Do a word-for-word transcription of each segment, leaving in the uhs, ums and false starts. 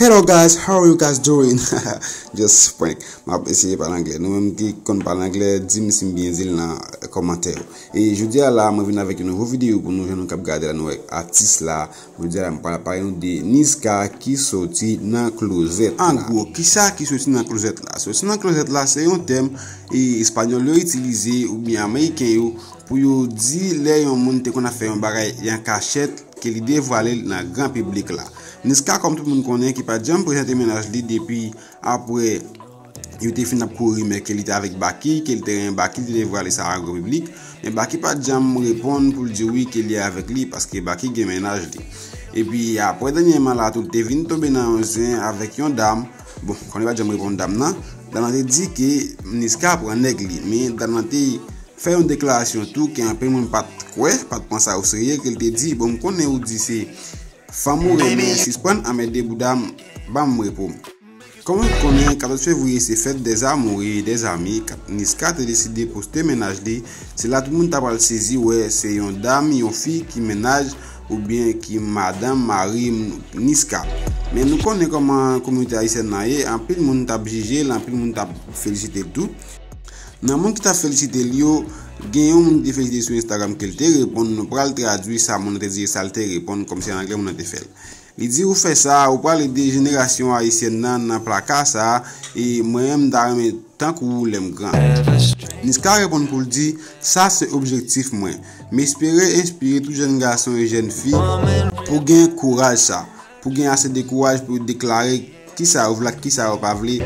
Hello guys, how are you guys doing? Just prank. M ap eseye pale anglè. Nou menm ki konn pale anglè, di m si m byen di l nan kòmantè yo. E jodi a la, mwen vin avèk yon nouvo videyo pou nou, jan nou k ap gade la, nou wè atis la. Jodi a la, m pral pale nou de Niska ki soti nan klozèt la. An gwo, kisa ki soti nan klozèt la? Soti nan klozèt la, se yon tèm e espanyòl yo itilize oubyen ameriken yo pou yo di lè yon moun te konn ap fè yon bagay an kachèt ke li devwale l nan gran piblik la. Niska, kòm tout moun konnen, ki pa t janm prezante mennaj li depi apre yo te fin ap kouri rimè ke li te avèk Baky, ke li te renmen Baky, li te devwale sa a gran piblik. Men Baky pa t janm reponn pou l di wi ke li avèk li, paske Baky gen mennaj li. Epi apre dènyèman la tou, li te vin tonbe nan yon zen avèk yon dam. Bon, konnen li pa t janm reponn dam nan. Dam nan te di ke Niska pran nèg li, men dam nan te fè yon deklarasyon tou ke anpil moun pa t kwè, pa t pran sa oserye, ke l te di, bon, m konnen ou di se fanm ou renmen, sispann anmède bouda m, ban m repo m. Kòm nou konnen, katòz fevriye se fèt dèzamoure, dèzami, Niska te deside poste mennaj li, se la tout moun ta pral sezi wè se yon dam, yon fi ki mennaj oubyen ki madanm, mari Niska. Men nou konnen kòman kominote ayisyèn nan ye, anpil moun t ap jije l, anpil moun t ap felisite l tou. Nan moun ki t ap felisite l yo, gen yon moun ki te felisite sou Instagram ke l te reponn, nou pral tradui sa moun nan te di e sa l te reponn, kòmsi an anglè moun nan te fè l. Li di, ou fè sa, ou pral ede jenerasyon ayisyèn nan nan plaka sa a, e mwen menm m ta renmen tankou ou lè m gran. Niska reponn pou l di, sa se objektif mwen. M espere enspire tout jèn gason e jèn fi pou gen kouraj sa, pou gen ase de kouraj pou yo deklare kisa yo vle ak kisa yo pa vle.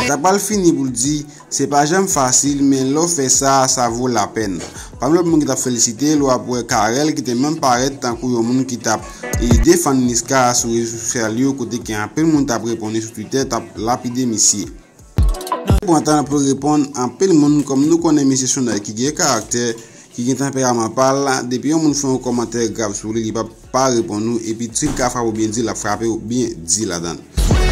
Sa pral fini pou l di, se pa janm fasil, men lè w fè sa, sa vo lapèn. Pami lòt moun ki t ap felisite l, w ap wè Carel ki te menm parèt tankou yon moun ki t ap e defann Niska sou rezo sosyal yo, kote ke anpil moun t ap reponn li sou Twitter, t ap lapide misye. Pran tan pou reponn anpil moun, kòm nou konnen misye se yon nèg ki gen karaktè, ki gen tanperaman pa l. Depi yon moun fè yon kòmantè grav sou li, li p ap pa reponn ou, epi si l ka frape w byen di, l ap frape w byen di ladan l.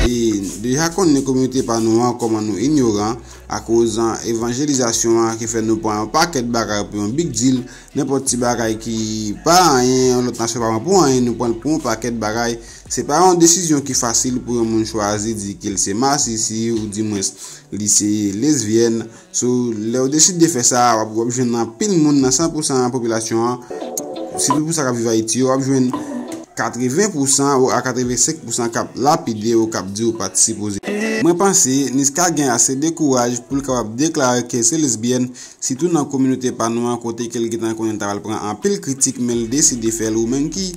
E deja konnen kominote pa nou an, kòman nou inyoran, akoz an evanjelizasyon an ki fè nou pran yon pakèt bagay pou yon big deal, nenpòt ti bagay ki pa anyen, yon lòt nasyon pa pran pou anyen, nou pran l pou yon pakèt bagay. Se pa yon desizyon ki fasil pou yon moun chwazi di ke l se masisi, ou dimwens li se lesbyèn. So, lè w deside fè sa, w ap, w ap jwenn anpil moun nan san pou san popilasyon an, sitou pou sa k ap viv Ayiti yo, w ap jwenn katreven pou san ou a katrevensenk pou san k ap lapide w, k ap di w pa t sipoze. Mwen panse Niska gen ase de kouraj pou l kapab deklare ke l se lesbyèn, sitou nan kominote pa nou an, kote ke l gentan konnen l ta pral pran anpil kritik, men l deside fè l. Ou menm ki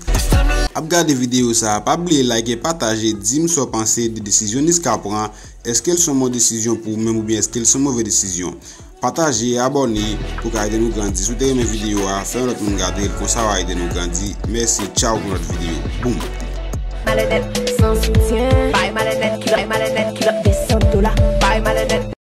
ap gade videyo sa a, pa bliye like, pataje, di m sa w panse de desizyon Niska pran. Èske l se yon bon desizyon pou ou menm oubyen èske l se yon move desizyon? Pataje, abòne pou w ka ede nou grandi. Si w te renmen videyo a, fè yon lòt moun gade l, konsa w a ede nou grandi. Mèsi, tchaw pou yon lòt videyo. Boom! Malonèt, san soutyen. Bay malonèt, kilòt, bay malonèt, kilòt desann dola. Bay malonèt.